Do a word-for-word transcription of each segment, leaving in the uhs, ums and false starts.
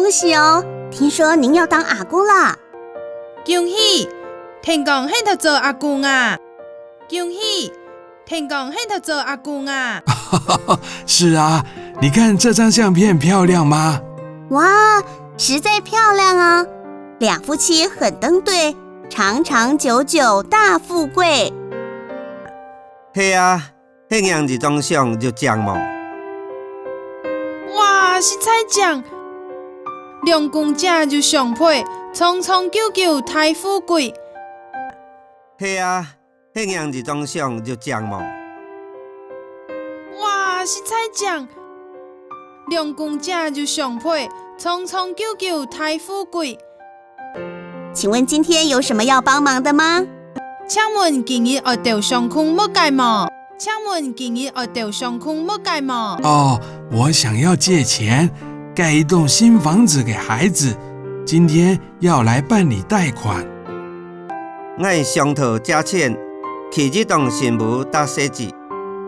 恭喜哦！听说您要当阿公啦？恭喜！聽講你討做阿公啊！恭喜！聽講你討做阿公啊！是啊，你看这张相片漂亮吗？哇，实在漂亮啊！两夫妻很登对，长长久久大富贵。係啊， 你䀴這張相有靚無？哇，實在靚！兩公姐有相配，長長久久大富貴。係啊，你䀴這張相有靚無？哇，實在靚！兩公姐有相配，長長久久大富貴。 请问今天有什么要帮忙的吗？请问今日愛鬥相共麼个無？请问今日愛鬥相共麼个無？哦，我想要借钱盖一栋新房子给孩子，今天要来办理贷款。 𠊎想討借錢起一棟新屋搭細子，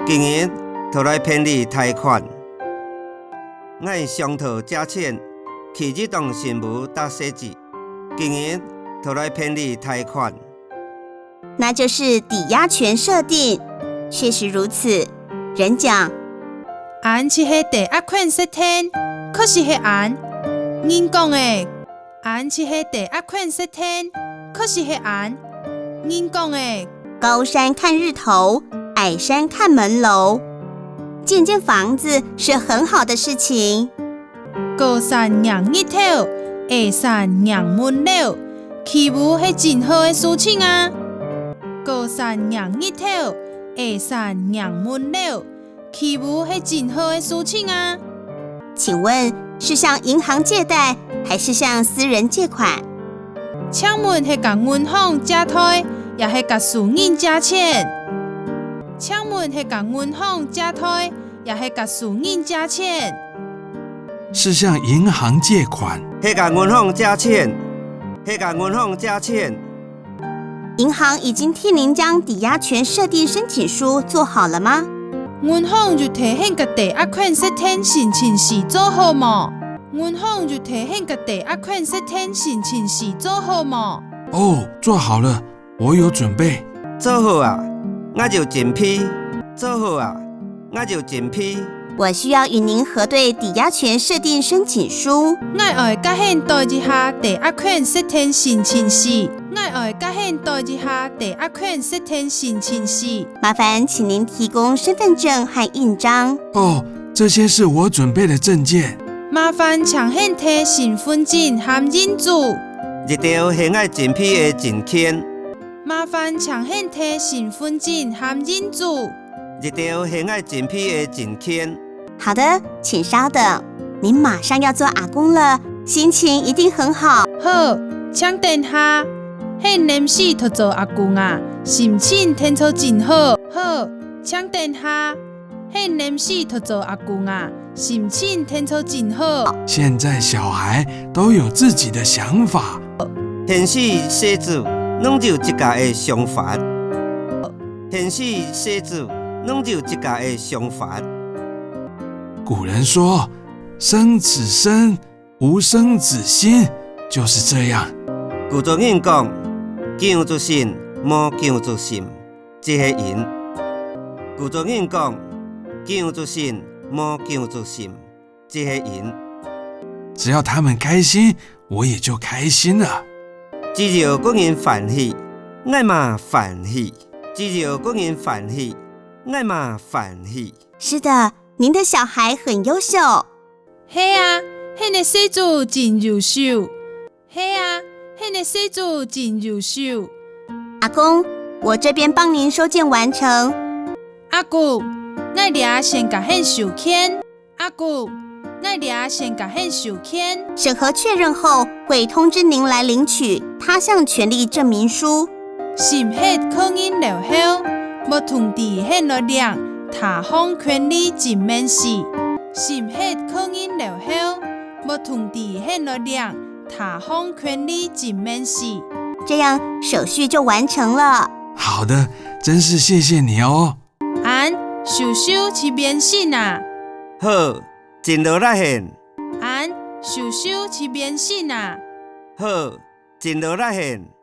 今日討來辦理貸款。𠊎想討借錢起一棟新屋搭細子，今日討來辦理貸款。那就是抵押权设定，确实如此。人讲，恁就係抵押權設定，確實係恁。人講个， 恁就係抵押權設定，確實係恁。人講个，高山看日頭，矮山看門樓。建建房子是很好的事情。高山䀴日頭，矮山䀴門樓，起屋係真好个事情啊！高山䀴日頭，矮山䀴門樓， 起屋係真好个事情啊！请问是向银行借贷，还是向私人借款？请问係佮銀行借貸，也係佮私人借錢？请问係佮银行借貸，也係佮私人借錢？是向银行借款。係佮銀行借錢，係佮银行借錢。 银行已经替您将抵押权设定申请书做好了吗？銀行有替你个抵押权设定申请书做好無？银行有替你个抵押权设定申请书做好無？哦，做好了，我有准备。做好啊，𠊎有准备。做好啊， 𠊎有準備。我需要與您核對抵押權設定申請書。 𠊎愛佮你對一下抵押權設定申請書。𠊎愛佮你對一下抵押權設定申請書。麻煩請您提供身分證和印章。哦，這些是我準備的證件。麻煩請你提身分證和印仔。這兜係𠊎準備个證件。麻煩請你提身分證和印仔。 這兜係𠊎準備个證件。好的，請稍等，您馬上要做阿公了，心情一定很好。好，請等下，你臨時討做阿公啊，心情定著真好。好，請等下，你臨時討做阿公啊，心情定著真好。現在小孩都有自己的想法。現時細子攏有自家个想法。 現時細子攏有自家个想法。古人說：「生子身，無生子心」，就是這樣。古早人講：「薑就身，無薑就心」，就係恁。古早人講：「薑就身，無薑就心」，就係恁。只要他們開心，我也就開心了。只要各人歡喜，𠊎嘛歡喜。 只要各人歡喜，𠊎嘛歡喜。是的，您的小孩很優秀。係啊，你个細子真優秀。係啊，你个細子真優秀。阿公，我這邊幫您收件完成。阿公，𠊎這先佮你收件。 阿公，𠊎這先佮你收件。審核確認後，會通知您來領取他項權利證明書。審核確認了後，會通知你來領他項權利證明書。審核確認了後，會通知你來領他項權利證明書。這樣手續就完成了。好的，真是謝謝你哦。 恁，手續就完成啊。好，真勞力你。恁，秀秀去面診啊。好，真勞力你。